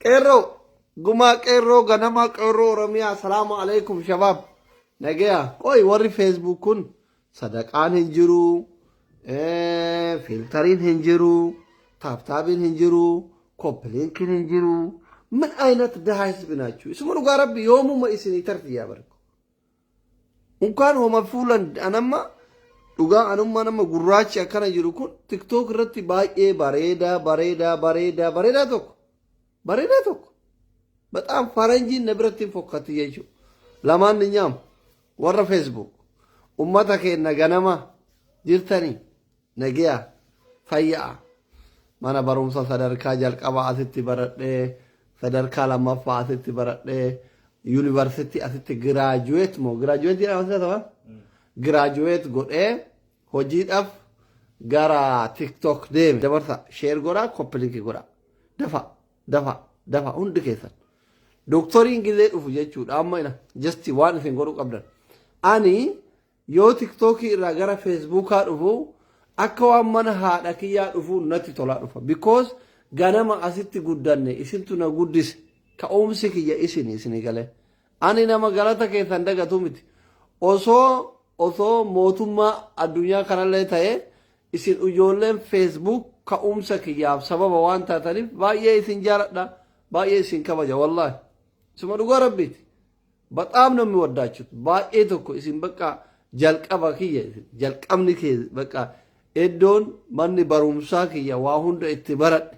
Qeerroo gumaa qeerroo ganamaa qeerroo Oromiyaa, salaamu alaikum shabaab, nagaya. Qoy, warri Facebook kun sadaqaan hin jiru, filtariin hin jiru, tap tapiin hin jiru, copy linkiin hin jiru. ምን አይነት ድሃ ህዝብ ናችሁ? Isuma dhugaa rabbi, yoomuma isinii tarti yaa barko. Unkaan homa fuulan anamma dhugaa anummaa nama gurraachi akkana jiru kun TikTok irratti baay'ee bareedaa bareedaa bareedaa bareedaa tokko bareedaa tokko በጣም faranjiin na biratti hin fokkatti jechuudha. Lamaan ni nyaamu. Warra Facebook ummata keenya ganama jirtanii, nagiya, fayyaa. Mana barumsa sadarkaa jalqabaa asitti baradhee, sadarkaa lammaffaa asitti baradhee, yuunivarsiitii asitti graduate moo graduate jedhama asirratti ta'aa? Graduate godhee hojiidhaaf gara TikTok deeme. Dabarsa, share godhaa, copy link godhaa. Dafa dafa dafa hundi keessan. Dooktoriin gizee dhufu jechuudha, amma ina just waan isin godhuu qabdan. Ani yoo TikTokii irraa gara Facebookaa dhufu akka waan mana haadha kiyyaa dhufu natti tolaa dhufa. Because ganama asitti guddanne, isintu na guddise, ka'umsi kiyya isin isinii galee. Ani nama galata keessan dagatu miti. Osoo mootummaa addunyaa kanallee ta'e, isin ijoolleen Facebook ka'umsa kiyyaaf sababa waan taataniif baay'ee isin jaaladha, baay'ee isin kabaja wallaahi. Isuma dhugaa rabbiiti. በጣም ነው የሚወዳችሁት። Baay'ee tokko isin bakka jalqaba kiyya, jalqabni kee bakka iddoon manni barumsaa kiyya waa hunda itti baradhe,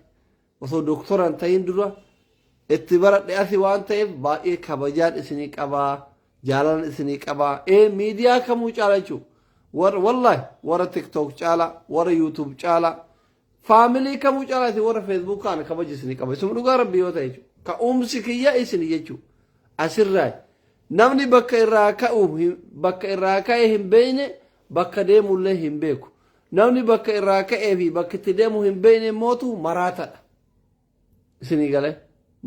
osoo doktoran ta'in dura itti baradhe asi waan ta'eef baay'ee kabajaan isinii qabaa, jaalalan isinii qabaa. Ee, miidiyaa kamuu caala jechuudha. Warra wallahi warra TikTok caala, warra YouTube caala, family kamuu caala isin warra Facebook kana kabaja isinii qaba. Isuma dhugaa rabbi yoo ta'e jechuudha. Ka'umsi kiyya isin jechuudha. Asirraa namni bakka irraa ka'u, bakka irraa ka'e hin beekne, bakka deemullee hin beeku. Namni bakka irraa ka'ee fi bakka itti deemu hin beekne mootu maraatadha. Isinii galee,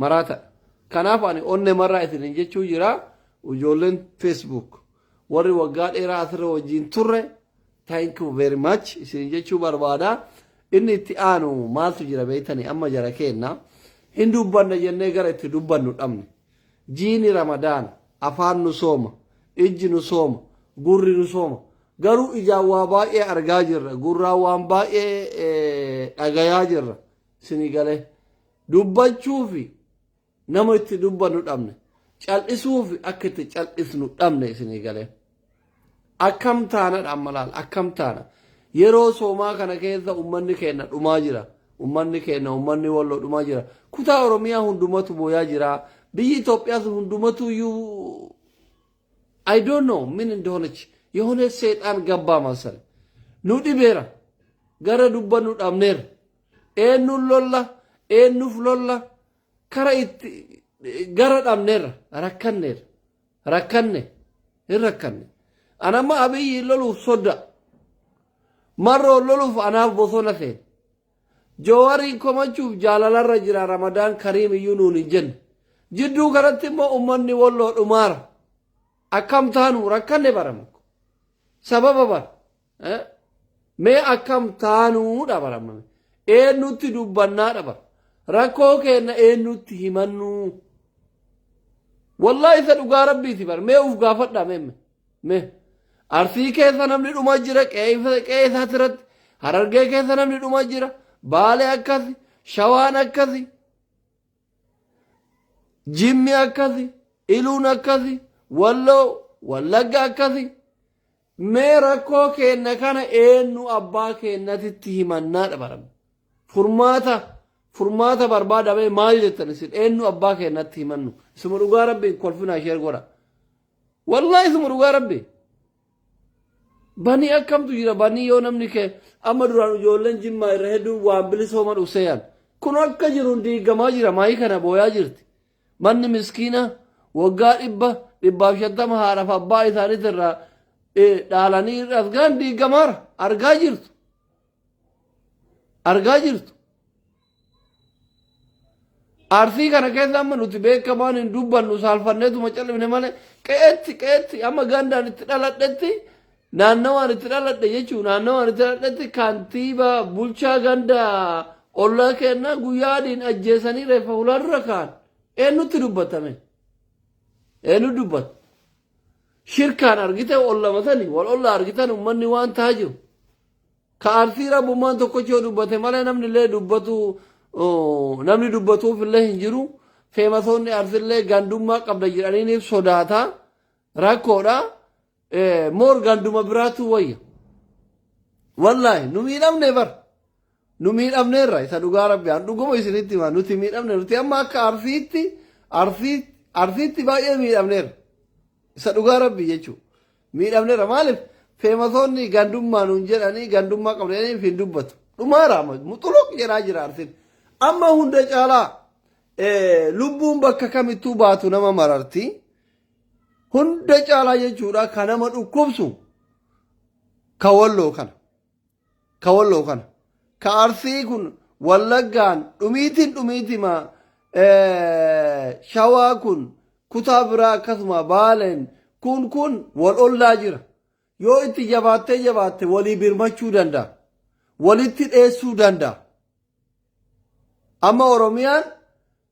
maraatadha. Kanaaf ani onne marraa isinin jechuu jira. Ijoolleen Facebook warri waggaa dheeraa asirra wajjin turre, thank you very much isin jechuu barbaada. Inni itti aanu maaltu jira beektanii? Amma jara keenna hin dubbanna jennee gara itti dubbannu dhabne. Jiini Ramadaan afaan nu sooma, ijji nu sooma, gurri nu sooma. Garuu ijaan waa baay'ee argaa jirra, gurraan waan baay'ee dhagayaa jirra. Isinii galee, dubbachuufi nama itti dubbannu dhabne, cal'isuufi akka itti cal'isnu dhabne. Isinii galee, akkam taanadha amma? Laal, akkam taana? Yeroo soomaa kana keessa ummanni keenya dhumaa jira. Ummanni keenya, ummanni Walloo dhumaa jira. Kutaa Oromiyaa hundumatu booyaa jira. Biyyi Itoophiyaas hundumatu iyyuu I don't know ምን እንደሆነች፣ የሆነ ሰይጣን ገባ መሰለኝ። Nu dhibeera, gara dubbannu dhabneera. Eenyuun lolla, eenyuuf lolla, kara itti gara dhabneerra, rakkanneerra, rakkanne, hin rakkanne. Anamma Abiyyi loluuf sodda, Marroo loluuf anaaf bosona seene, Joowariin komachuuf jaalalarra jira, Ramadaan Kariim iyyuu nuun hin jenne. Jidduu kanatti immoo ummanni Walloo dhumaara. Akkam taanu? Rakkanne barama sababa bara. Mee akkam taanuudha baramame? Eenyutti dubbannaadha bara? Rakkoo keenya eenyutti himannu? Wallahi, isa dhugaa rabbiiti bara. Mee uf gaafadhaa. Mee mee Arsii keessa namni dhuma jira, qe'ee isaati irratti. Harargee keessa namni dhuma jira, Baalee akkasi, Shawaan akkasi, Jimmi akkasi, Iluun akkasi, Walloo, Wallagga akkasi. Mee rakkoo keenya kana eenyu abbaa keenyatitti himannaadha barame? Furmaata barbaadame maal jettan isin? Eenyu abbaa keenyatti himannu? Isuma dhugaa rabbiin kolfinaa, share godha. Wallahi, isuma dhugaa rabbi, banii akkamtu jira? Banii yoo namni kee amma duraan ijoolleen Jimmaa irra hedduun waan bilisooma dhufseeyaan kun akka jiruun diigamaa jira. Maayii kana booyaa jirti. Manni miskiina waggaa 100, 150 haadhaaf abbaa isaaniit irraa dhaalanii as gahan diigamaara argaa jirtu, argaa jirtu. Arsii kana keessa amma nuti beekamaan hin dubbannu, saalfanneetuma califne malee, qe'eetti amma gandaan itti dhaladhetti, naannawaan itti dhaladhe jechuun, naannawaan itti dhaladhetti kantiibaa bulchaa ganda Ollaa keennaa guyyaa adiin ajjeesanii reeffa hulaa dura kaa'an. Eenyutti dubbatame? Eenyu dubbata? Shirkaan argite ollamatani wal olla argitan ummanni waan tahaa jiru. Ka Arsii rabbummaan tokkochi yoo dubbate malee namni illee dubbatu namni dubbatuuf illee hin jiru. Feemasoonni Arsillee gandummaa qabda jedhaniiniif sodaata. Rakkoodha. Moor ganduma biraatu wayya. Wallaahi nu miidhamne bar. Nu miidhamneerra isa dhugaa rabbi an dhuguma isinitti hima nuti miidhamne nuti amma akka Arsiitti Arsiitti baay'ee miidhamneerra. Isa dhugaa rabbi jechuudha. Miidhamneerra maaliif feemasoonni gandummaa nuun jedhanii gandummaa qabna jedhanii hin dubbatu. Dhumaara amma muxuluq jedhaa jira Arsiin. Amma hunda caalaa lubbuun bakka kamittuu baatu nama mararti. Hunda caalaa jechuudha kan nama dhukkubsu ka walloo kana. Ka walloo kana. Ka Arsii kun Wallaggaan dhumiitiin dhumiitima Shawaa kun kutaa biraa akkasuma Baaleen kun kun wal ollaa jira. Yoo itti jabaattee jabaatte walii birmachuu danda'a. Walitti dheessuu danda'a. Amma Oromiyaan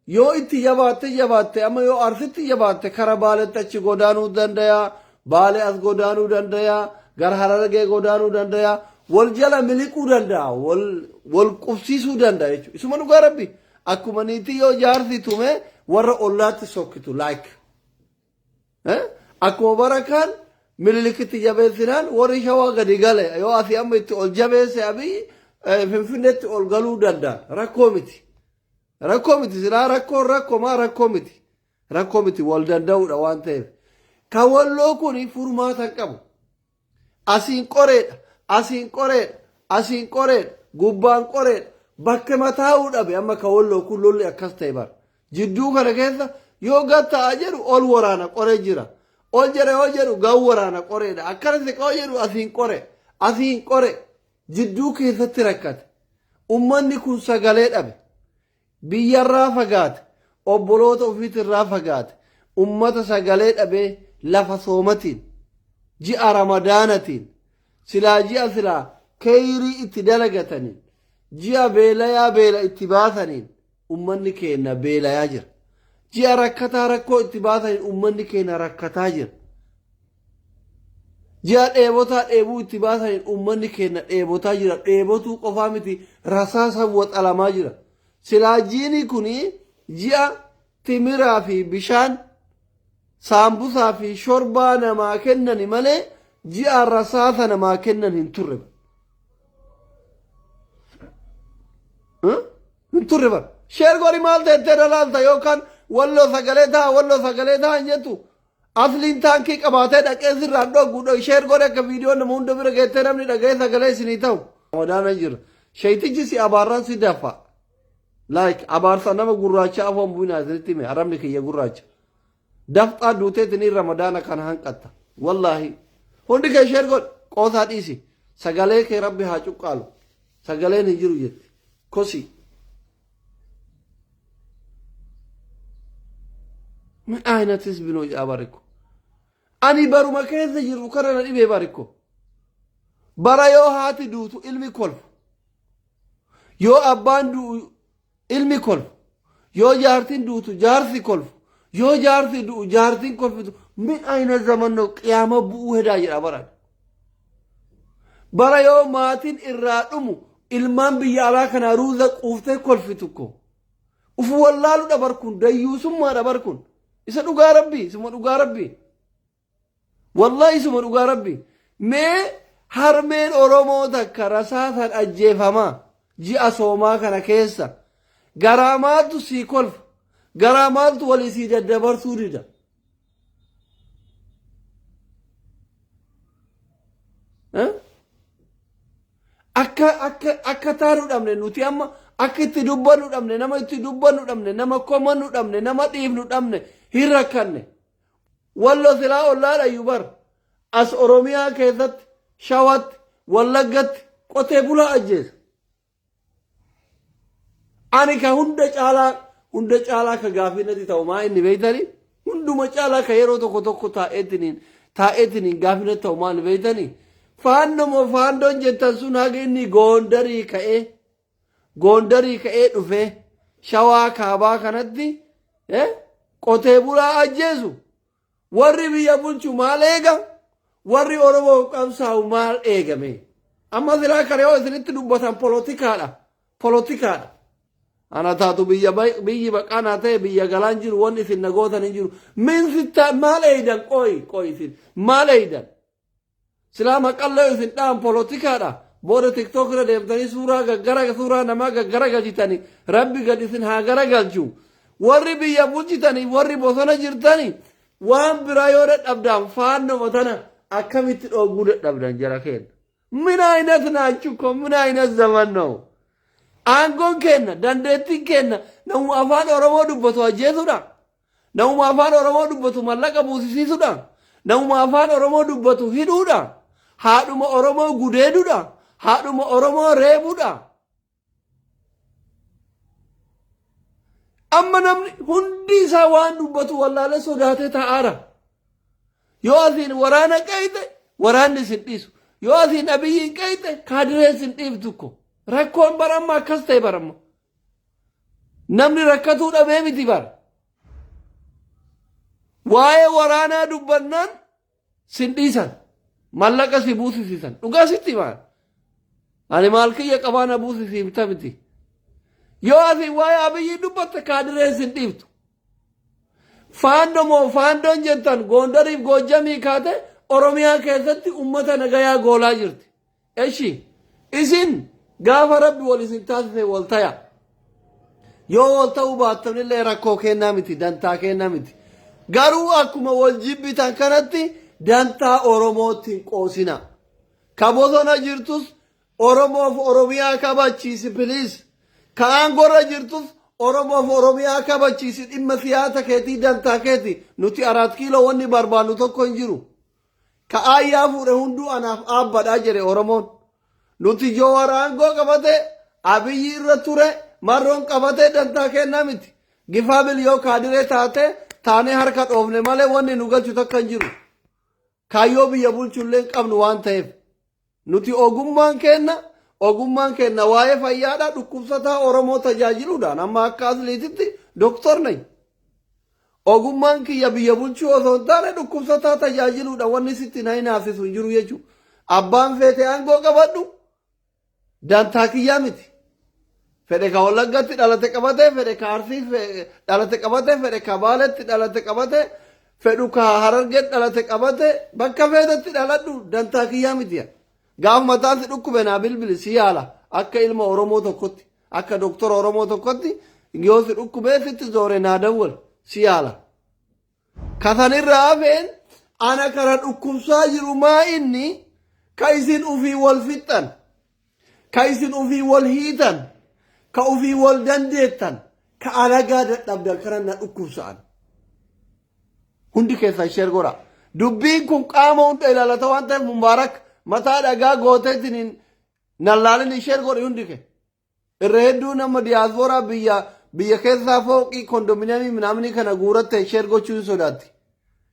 yoo itti jabaatte jabaatte amma yoo Arsitti jabaatte kara Baaletti achi godaanuu danda'a. Baalee as godaanuu danda'a. Gara Harargee godaanuu danda'a. Wal jala miliquu danda'a. Wal wal qubsiisuu danda'a jechuudha. Isuma dhugaa rabbi. Akkuma niitii yoo jaarsi tume warra ollaatti sokkitu like. Akkuma bara kaan Minilikitti jabeessinaan warri Shawaa gadi gale yoo asii amma itti ol jabeesse Abiy Finfinneetti ol galuu danda'a. Rakkoo miti. Rakkoo miti silaa rakkoon rakkoo maa rakkoo miti. Rakkoo miti wal danda'uudha waan ta'eef. Kan walloo kun furmaata hin qabu. Asiin qoreedha, asiin qoreedha, asiin qoreedha, gubbaan qoreedha. Bakka mataa'uu dhabe amma ka walloo kun lolli akkas ta'e bara. Jidduu kana keessa yoo gad ta'a jedhu ol waraana qoree jira. Ol jedha yoo jedhu gad waraana qoreedha. Akkana siqa yoo jedhu asiin qore, asiin qore. Jidduu keessatti rakkate. Ummanni kun sagalee dhabe. Biyyarraa fagaate. Obboloota ofiitirraa fagaate. Ummata sagalee dhabee lafa soomatiin, ji'a Ramadaanatiin, silaa ji'a silaa keeyrii itti dalagataniin, ji'a beelayaa beela itti baasaniin ummanni keenna beelayaa jira. Ji'a rakkataa rakkoo itti baasaniin ummanni keenna rakkataa jira. Ji'a dheebotaa dheebuu itti baasaniin ummanni keenna dheebotaa jira. Dheebotuu qofaa miti rasaasaan waxalamaa jira. Silaa jiini kun ji'a timiraa fi bishaan saambusaa fi shorbaa namaa kennani malee ji'a rasaasa namaa kennan hin turre. Hin turre bara. Sheer godhi maal teettee dhalaalta yookaan walloo sagalee ta'a walloo sagalee ta'a hin jettu. Asliin taankii qabaatee dhaqee sirraan dhoggu sheer godhi akka viidiyoo nama hunda bira geettee namni dhaga'ee sagalee isinii ta'u. Ramadaana jira. Sheeytichi si abaarraan si dafa. Like abaarsa nama gurraacha afoon bu'inaa isinitti hime arabni kiyya gurraacha. Dafxaa duuteetiin ramadaana kana hanqatta. Wallaahi. Hundi kee sheer godhi qoosaa dhiisi. Sagalee kee rabbi haa cuqqaalu. Sagaleen hin jiru jetti. Kosii. ምን አይነት ህዝብ ነው ያ barikko? Ani baruma keessa jiru kana na dhibee barikko. Bara yoo haati duutu ilmi kolfu. Yoo abbaan du'u ilmi kolfu. Yoo jaartiin duutu jaarsi kolfu. Yoo jaarsi du'u jaartiin kolfitu. ምን አይነት ዘመን ነው? Qiyaama bu'uu hedaa jedha baran. Bara yoo maatiin irraa dhumu ilmaan biyya alaa kanaa ruuza quuftee kolfitu ko. Ufu wallaaluudha bar kun dayyuusummaadha bar kun. Isa dhugaa rabbi isuma dhugaa rabbi. Wallahi isuma dhugaa rabbi. Mee harmeen Oromoo takka rasaasaan ajjeefamaa ji'a soomaa kana keessa garaa maaltu sii kolfa garaa maaltu walii sii daddabarsuu dida. Akka akka akka taanu dhabne nuti amma akka itti dubbannu dhabne nama itti dubbannu dhabne nama komannu dhabne nama dhiifnu dhabne hin rakkanne. Wallo silaa ollaadha bar as Oromiyaa keessatti Shawatti Wallaggatti qotee bulaa ajjeesa. Ani ka hunda caalaa hunda caalaa ka gaafii natti ta'u maa inni beeytanii hunduma caalaa ka yeroo tokko tokko taa'eetiniin taa'eetiniin gaafii natti ta'u maa inni beeytanii faanno moo faandoon jettan sun haga inni Goondarii ka'ee Goondarii ka'ee dhufee Shawaa kaabaa kanatti qotee bulaa ajjeesu warri biyya bulchu maal eega? Warri Oromoo qabsaa'u maal eegame? Amma silaa kana yoo isinitti dubbatan polotikaadha. Polotikaadha. Ana taatu biyya biyyi baqaa naa ta'e biyya galaan jiru wanni isin na gootan hin jiru. Min sitta maal eeydan qoyi qoyi isin maal eeydan? Silaa maqallee isin dha'an polotikaadha. Booda tiktok irra deemtanii suuraa gaggara suuraa namaa gaggaragalchitanii rabbi gad isin haa garagalchu. Warri biyya bulchitanii warri bosona jirtanii waan biraa yoo dadhabdaan faannoma tana akkamitti dhooguu dadhabdan jara keenya. Min ayinat naachu ko min ayinat zaman ነው. Aangoon kenna dandeettiin kenna namuma afaan Oromoo dubbatu ajjeesuudha. Namuma afaan Oromoo dubbatu mallaqa buusisiisuudha. Namuma afaan Oromoo dubbatu hidhuudha. Haadhuma Oromoo gudeeduudha. Haadhuma Oromoo reebuudha. Amma namni hundi isaa waan dubbatu wallaalee sodaatee taa'aara. Yoo asiin waraana qeeyxe waraanni isin dhiisu. Yoo asiin Abiyyiin qeeyxe kaadireen isin dhiiftu ko. Rakkoon baramma akkas ta'e baramma. Namni rakkatuu dhabee miti bara. Waa'ee waraanaa dubbannaan sin dhiisan. Mallaqa si buusisiisan. Dhugaa sitti himaa. Ani maal kiyya qabaa na buusisiifta miti. Yoo asiin waa'ee Abiyyii dubbatte kaadireen sin dhiiftu. Faandoo moo faandoon jettan Goondariif Goojjamii kaate Oromiyaa keessatti ummata nagayaa goolaa jirti. Eshi isin gaafa rabbi wal isin taasise wal taya. Yoo wal ta'uu baattanillee rakkoo kennaa miti dantaa kennaa miti. Garuu akkuma wal jibbitan kanatti dantaa Oromootti hin qoosina. Ka bosona jirtus Oromoof Oromiyaa kabachiisi please. Ka aangorra jirtus Oromoof Oromiyaa kabachiisi dhimma siyaasa keetii dantaa keeti nuti Araat Kiiloo wanni barbaannu tokko hin jiru. Ka aayyaa fuudhe hunduu anaaf aabbadha jedhe Oromoon. Nuti Jowaar aangoo qabate Abiyyi irra ture Marroon qabate dantaa kennaa miti. Gifaabil yoo kaadiree taate taanee harka dhoofne malee wanni nu galchu takka hin jiru. Kaayyoo biyya bulchullee hin qabnu waan ta'eef. Nuti ogummaan keenna ogummaan keenna waa'ee fayyaadha dhukkubsataa Oromoo tajaajiluudhaan amma akka asliititti doktor nayi. Ogummaan kiyya biyya bulchuu osoo hin taane dhukkubsataa tajaajiluudha wanni sitti na hinaafsisu hin jiru jechuudha. Abbaan feete aangoo qabadhu dantaa kiyyaa miti. Fedhe ka Wallaggatti dhalate qabate, fedhe ka Arsii dhalate qabate, fedhe ka Baaletti dhalate qabate, fedhu ka Harargetti dhalate qabate, bakka feetetti dhaladhu dantaa kiyyaa miti. Gaaf mataan si dhukkube naa bilbili si yaala akka ilma Oromoo tokkotti, akka doktora Oromoo tokkotti yoo si dhukkubee sitti zoore naa dawwal si yaala. Kasanirraa hafeen ana kana dhukkubsaa jiru maa inni ka isin ufii wal fixxan, ka isin ufii wal hiitan, ka ufii wal dandeettan, ka alagaa dadhabdan kana na dhukkubsa'an. Hundi keessan sheer godha. Dubbiin kun qaama hunda ilaalata waan ta'eef Mubaarak mataa dhagaa gooteetiin nallaalin sheer godhi hundi kee. Irra hedduu nama diyaaspooraa biyya biyya keessaa fooqii kondominiyeemii minaaminii kana guuratte sheer gochuu hin sodaatti.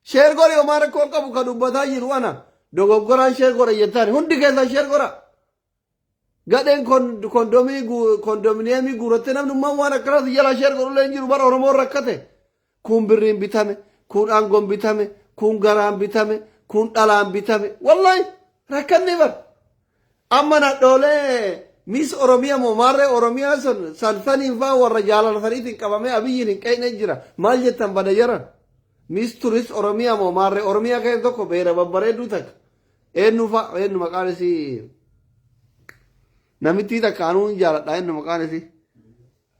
Sheer godhi homaa rakkoo hin qabu ka dubbataa jiru ana dogoggoraan sheer godha jettaan hundi keessan sheer godha. Gadheen kondomii kondominiyeemii guuratte namni waan akkanaas jalaa sheer godhullee hin jiru bara Oromoon rakkate. Kuun birriin bitame, kuun aangoon bitame, kuun garaan bitame, kuun dhalaan bitame. Wallahi rakkanni bar. Amma nadhoolee Miss Oromiyaa moo maarree Oromiyaa sun san saniin faa warra jaalala saniitiin qabamee Abiyyiin hin qeeqne jira. Maal jettan bada jaran? Miss Turist Oromiyaa moo maarree Oromiyaa keessa tokko beera babbareedduu takka. Eenyu fa'a eenyu maqaan isii namittii takka anuu hin jaaladha eenyu maqaan isii.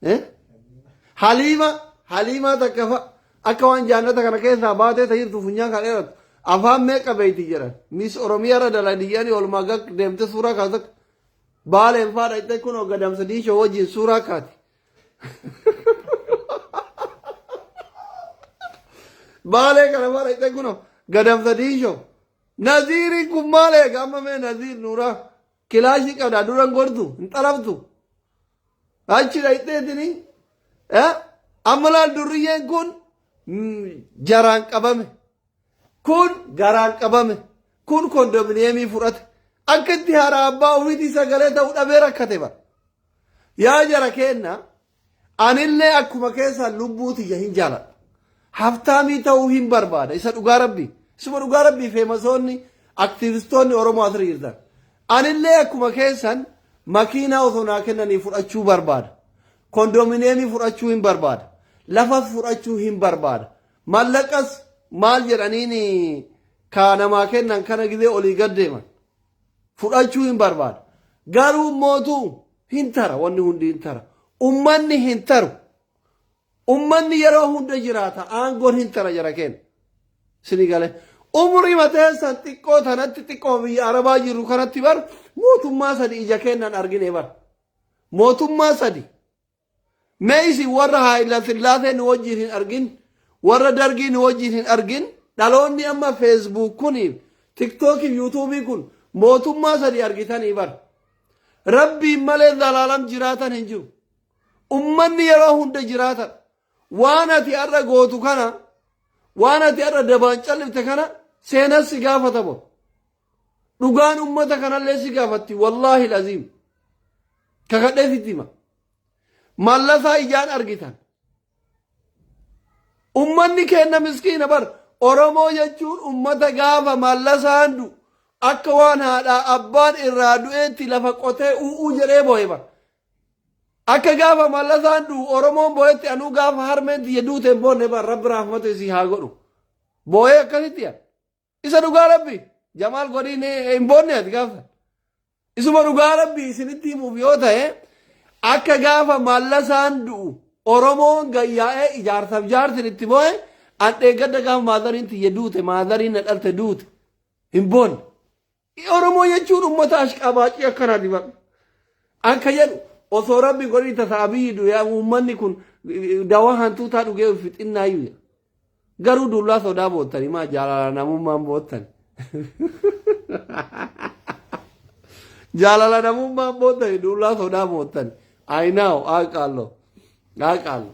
Eh? Haliima Haliimaa takka fa akka waan jaannata kana keessaa baatee ta jirtu funyaan kan dheeratu afaan meeqa beeyti jedhan Miss Oromiyaa irra dalagdiyyaanii oolmaa gag deemte suuraa kaatu takka baaleen faa dhaqxee kunoo gadamsa diishoo wajjin suuraa kaati. Baalee kana faa dhaqxee kunoo gadamsa diishoo. Naziiriin kun maal eega amma mee Naziir nuuraa kilaashii qabdaa duran gortu hin xalaftu. Achi dhaqxeetini amma laal durriyyeen kun jaraan qabame. Kun garaan qabame. Kun kondominiyeemii fudhate. Akka itti haadha abbaa ofiitii sagalee ta'uu dhabee rakkate bara. Yaa jara keenna anillee akkuma keessan lubbuu tiyya hin jaaladha. Haftaamii ta'uu hin barbaada. Isa dhugaa rabbii. Isuma dhugaa rabbii feemasoonni aktiivistoonni Oromoo asirra jirtan. Anillee akkuma keessan makiinaa osoo naa kennanii fudhachuu barbaada. Kondominiyeemii fudhachuu hin barbaada. Lafas fudhachuu hin barbaada. Mallaqas maal jedhaniin ka namaa kennan kana gizee olii gad deeman. Fudhachuu hin barbaada. Garuu mootuu hin tara wanni hundi hin tara. Ummanni hin taru. Ummanni yeroo hunda jiraata aangoon hin tara jara keenya. Isinii galee. Umurii mateessan xiqqoo tanatti xiqqoo biyya Arabaa jirru kanatti bar mootummaa sadi ija keennan argine bar. Mootummaa sadi. Mee isin warra Haayila Sillaasee nu wajjin hin argin, warra Dargii nu wajjin hin argin, dhaloonni amma Facebook kuniif, TikTokiif, YouTubeii kun mootummaa sadi argitanii bar. Rabbiin malee zalaalam jiraatan hin jiru. Ummanni yeroo hunda jiraatan. Waan ati har'a gootu kana, waan ati har'a dabaan callifte kana seenan si gaafata bor. Dhugaan ummata kanallee si gaafatti wallaahi laziim. Kakadhee sitti hima. Mallasaa ijaan argitan. Ummanni keenna miskiina bar. Oromoo jechuun ummata gaafa mallasaan du'u akka waan haadhaa abbaan irraa du'eetti lafa qotee u'uu jedhee boo'e bar. Akka gaafa mallasaan du'u Oromoon boo'etti anuu gaafa harmeen tiyya duute hin boonne bar rabbi rahmata isii haa godhu. Boo'ee akkasitti yaa. Isa dhugaa rabbi Jamaal godhiin hin boonne ati gaafa. Isuma dhugaa rabbi isinitti himuuf yoo ta'e akka gaafa mallasaan du'u Oromoon gayyaa'ee ijaarsaaf jaartin itti boo'e an dheeggadda gaafa maazariin tiyya duute maazariin na dhalte duute hin boonne. Oromoo jechuun ummata ashqabaacii akkanaati bar. Akka jedhu osoo rabbi godhii tasa abiyyi du'e uummanni kun dawaa hantuutaa dhugee of xinnaayyuu. Garuu dullaa sodaa boottani maa jaalala namummaan boottani. Jaalala namummaan boottani dullaa sodaa boottani. I know aqaallo aqaallo.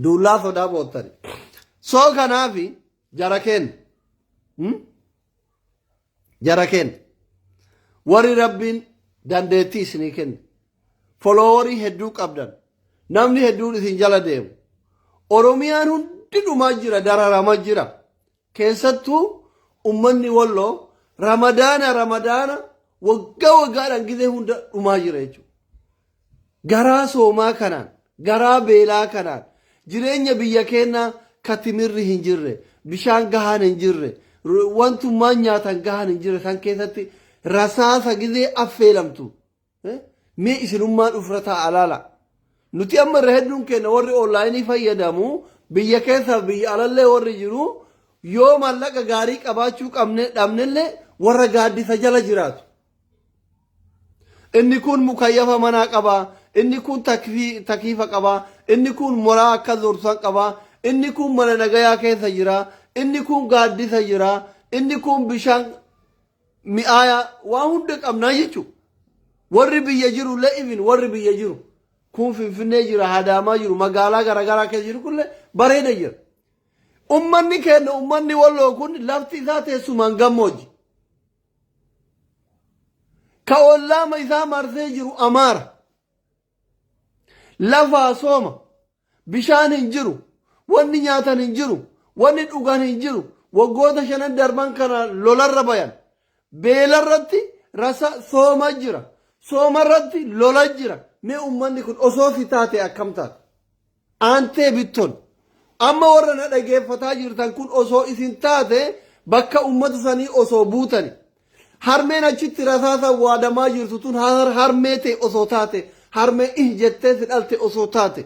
Dullaa sodaa boottani. Soo kanaafi jara kenna. Jara kenna. Warri rabbiin dandeettii isinii kenne. Foloowarii hedduu qabdan. Namni hedduun isin jala deemu. Oromiyaan hundi dhumaa jira, dararama jira. Keessattuu ummanni Walloo Ramadaana Ramadaana waggaa waggaadhaan gizee hunda dhumaa jira jechuudha. Garaa soomaa kanaan, garaa beelaa kanaan, jireenya biyya keenyaa ka timirri hin jirre, bishaan gahaan hin jirre, wantummaan nyaatan gahaan hin jirre san keessatti rasaasa gizee affeelamtu. Mee isinummaan ufirra taa'a laala. Nuti amma irra hedduun keenya warri onlaayinii fayyadamu biyya keessaa biyya alallee warri jiru yoo maallaqa gaarii qabaachuu qabne dhabnellee warra gaaddisa jala jiraatu. Inni kun mukayyafa manaa qaba, inni kun takiifa qaba, inni kun moraa akka zorsan qaba, inni kun mana nagayaa keessa jira, inni kun gaaddisa jira, inni kun bishaan mi'aayaa waa hunda qabnaa jechuudha. Warri biyya jiru illee even warri biyya jiru kun Finfinnee jira, Hadaamaa jiru, magaalaa garaagaraa keessa jiru kunillee bareeda jira. Ummanni keenya ummanni Walloo kun lafti isaa teessumaan gammoojji. Ka ollaama isaa marsee jiru Amaara. Lafaa sooma. Bishaan hin jiru. Wanni nyaatan hin jiru. Wanni dhugan hin jiru. Waggoota shanan darban kana lolarra bayan. Beelarratti rasa sooma jira. Soomarratti lola jira. Mee ummanni kun osoo si taate akkam taate? Aantee bitton. Amma warra na dhageeffataa jirtan kun osoo isin taate bakka ummata sanii osoo buutani. Harmeen achitti rasaasaan waadamaa jirtu tun harmee ta'e osoo taate harmee ih jettee si dhalte osoo taate.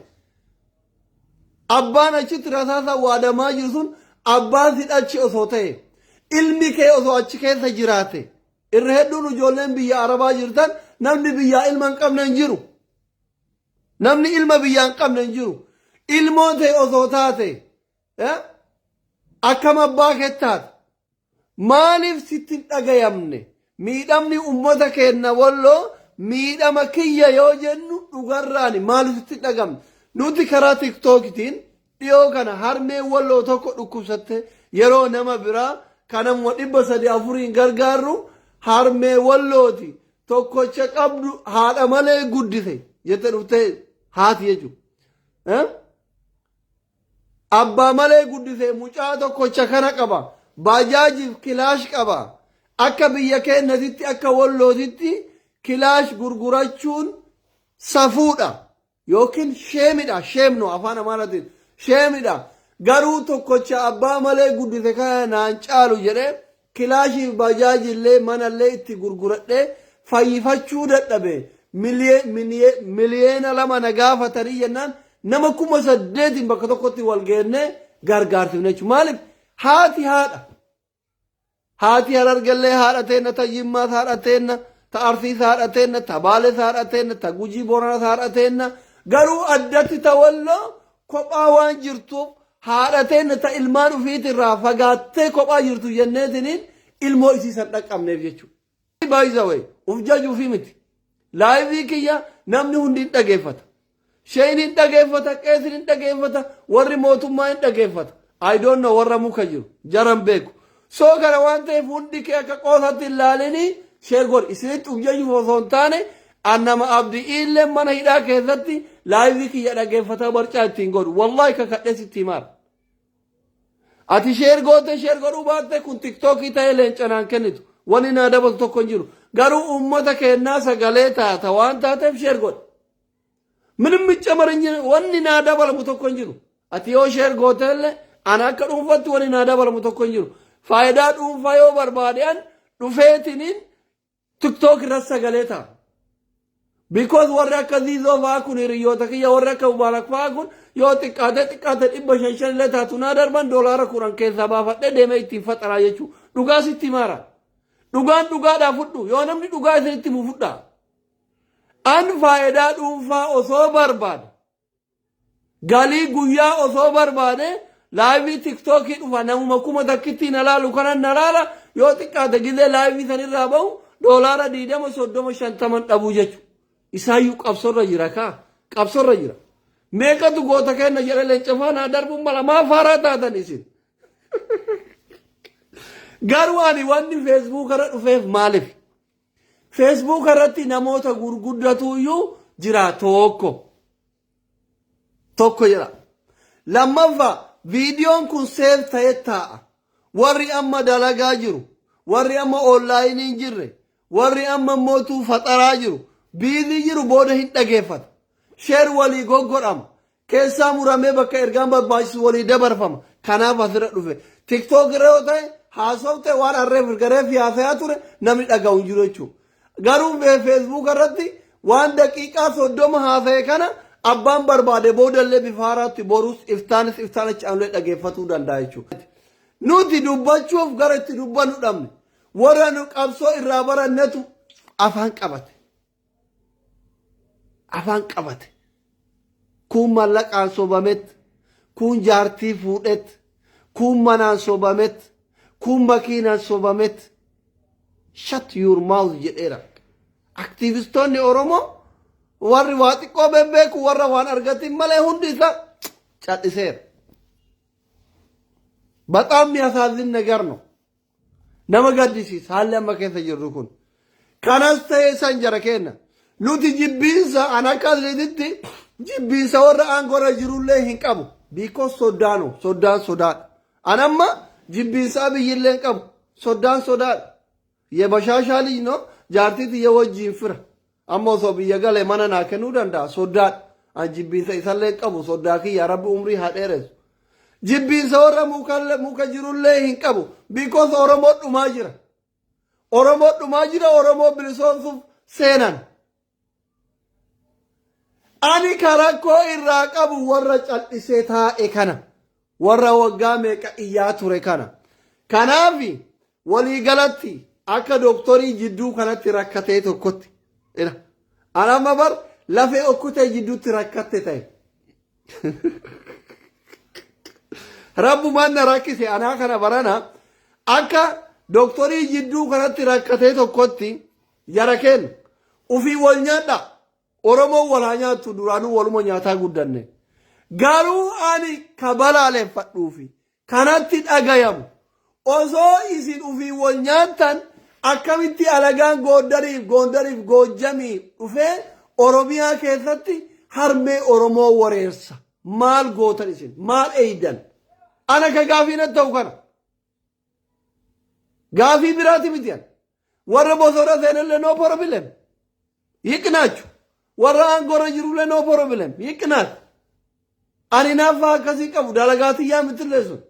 Abbaan achitti rasaasaan waadamaa jiru sun abbaan si dhalche osoo ta'e ilmi kee osoo achi keessa jiraate irra hedduun ijoolleen biyya Arabaa jirtan namni biyyaa ilma hin qabne hin jiru. Namni ilma biyyaa hin qabne hin jiru. Ilmoon ta'e osoo taate akkam abbaa kee taate. Maaliif sitti hin dhagayamne? Miidhamni ummata keenna Walloo miidhama kiyya yoo jennu dhugarraani maaliif sitti hin dhagamne? Nuti karaa tiktookitiin dhiyoo kana harmeen Walloo tokko dhukkubsatte yeroo nama biraa kanamuma 300 4n gargaarru harmee Wallooti tokkocha qabdu haadha malee guddise jette dhuftee haati jechuudha. Abbaa malee guddisee mucaa tokkocha kana qaba. Baajaajiif kilaash qaba. Akka biyya keenyatitti, akka Wallootitti kilaash gurgurachuun safuudha. Yookiin shame dha. Shame no afaan Amaaraatiin shame dha. Garuu tokkocha abbaa malee guddise kana naan caalu jedhee kilaashiif baajaajillee manallee itti gurguradhee fayyifachuu dadhabe, 2 miliyoona na gaafatanii jennaan nama 8,000n bakka tokkotti wal geennee gargaarsifne jechuudha. Maaliif? Haati haadha. Haati Harargellee haadha teenna, ta Jimmaas haadha teenna, ta Arsiis haadha teenna, ta Baales haadha teenna, ta Gujii Booranaas haadha teenna. Garuu addatti ta Walloo kophaa waan jirtuuf, haadha teenna ta ilmaan ufiitirraa fagaattee kophaa jirtu jenneetiniin ilmoo isiisan dhaqqabneef jechuudha. By the way, uf jajuufi miti. Live kiyya namni hundi hin dhageeffata. Sheen hin dhageeffata, qeesin hin dhageeffata, warri mootummaa hin dhageeffata. I don't know warra muka jiru, jaran beeku. So kana waan ta'eef hundi kee akka qoosatti hin laalinii share godhi. Isinitti uf jajuuf osoo hin taane, an nama Abdii Illee mana hidhaa keessatti live kiyya dhageeffataa barcaa ittiin godhu. Wallahi kakadhee sitti himaara. Ati share goote, share godhuu baatte, kun TikTokii ta'ee leencanaan kennitu. Wanni naa dabalu tokko hin jiru. Garuu uummata kennaa sagalee taata waan taateef share godhi. ምንም የሚጨመር እንጂ wanni naa dabalamu tokko hin jiru. Ati yoo share goote illee ana akka dhuunfatti wanni naa dabalamu tokko hin jiru. Faayidaa dhuunfaa yoo barbaade an dhufeetiniin TikTok irratti sagalee ta'a. Because warri akka Ziizoo fa'aa kun, hiriyoota kiyya warri akka Mubaarak fa'aa kun yoo xiqqaate xiqqaate 500 500 illee taatu naa darban, $10 keessaa baafadhee deemee ittiin faxaraa jechuudha. Dhugaa sitti himaara. Dhugaan dhugaadhaa fudhu. Yoo namni dhugaa isinitti himu fudhaa. An faayidaa dhuunfaa osoo barbaade, galii guyyaa osoo barbaade, live TikTokii dhufa namuma 1000 na laalu kanan na laala, yoo xiqqaate gizee live sanirraa bahu $20, 30, 50 dhabuu jechuudha. Isaayyuu qabsorra jira kaa, qabsorra jira. Meeqatu goota kenna jedhe leenca faanaa darbuun mala maa faaraa taatan isin? Garuu ani wanni Facebook irra dhufeef maaliif? Facebook irratti namoota gurguddatu iyyuu jira, tokko. Tokko jira. Lammaffaa, viidiyoon kun save ta'ee taa'a. Warri amma dalagaa jiru, warri amma online hin jirre, warri amma mootuu faxaraa jiru, busy jiru, booda hin dhageeffata. Share walii goggodhama. Keessaa muramee bakka ergaan barbaachisu walii dabarfama. Kanaaf asirra dhufe. TikTok irra yoo ta'e, haasofte waan harreef garee fi haasayaa ture namni dhaga'u hin jiru jechuudha. Garuu Facebook irratti waan daqiiqaa 30 haasa'e kana abbaan barbaade boodallee bifa haaraatti borus iftaanis iftaan achi aanulee dhageeffatuu danda'a jechuudha. Nuti dubbachuuf gara itti dubbannu dhabne. Warra nu qabsoo irraa barannetu afaan qabate. Afaan qabate. Kun mallaqaan sobamet, kun jaartii fuudhet, kun manaan sobamet, kun makiinaan sobamet. Shut your mouth jedheera. Aktiivistoonni Oromoo warri waa xiqqoo bebbeeku, warra waan argatin malee hundi isaa calliseera. በጣም የሚያሳዝን ነገር ነው። Nama gaddisiisa haalli amma keessa jirru kun. Kanas ta'ee san, jara kenna. Nuti jibbiinsa, an akka asliititti jibbiinsa warra aangoorra jirullee hin qabu. Because soddaano soddaan sodaadha. An amma jibbiinsa Abiyyillee hin qabu. Soddaan sodaadha. የበሻሻ ልጅ ነው, jaartii tiyya wajjiin fira. Amma osoo biyya galee mana naa kennuu danda'a, soddaadha. An jibbiinsa isallee hin qabu, soddaa kiyya, Rabbi umrii haa dheeressu. Jibbiinsa warra muka jirullee hin qabu. Because Oromoo dhumaa jira. Oromoo dhumaa jira, Oromoo bilisoomsuuf seenan. Ani karakkoo irraa qabu warra cal'isee taa'e kana. Warra waggaa meeqa iyyaa ture kana. Kanaaf waliigalatti akka dooktorii jidduu kanatti rakkatee tokkotti. Ani amma bar lafee okkotee jidduutti rakkatte ta'e. Rabbumaan na rakkise anaa kana barana. Akka dooktorii jidduu kanatti rakkatee tokkotti, jara kenna ufii wal nyaadha. Oromoon wal haa nyaattu, duraanuu waluma nyaataa guddanne. Garuu ani ka balaaleffadhuufi kanatti dhagayamu, osoo isin ufii wal nyaattan akkamitti alagaan Goondariif Goojjamii dhufee Oromiyaa keessatti harmee Oromoo wareersa. Maal gootan isin? Maal eeydan? Ana ka gaafii natti ta'u kana. Gaafii biraati miti an. Warra bosona seenallee no problem. Yiqnaachu. Warra aangoorra jirullee no problem. Yiqnaatu. Ani naaffaa akkasii qabu, dalagaa tiyyaa mitillee sun.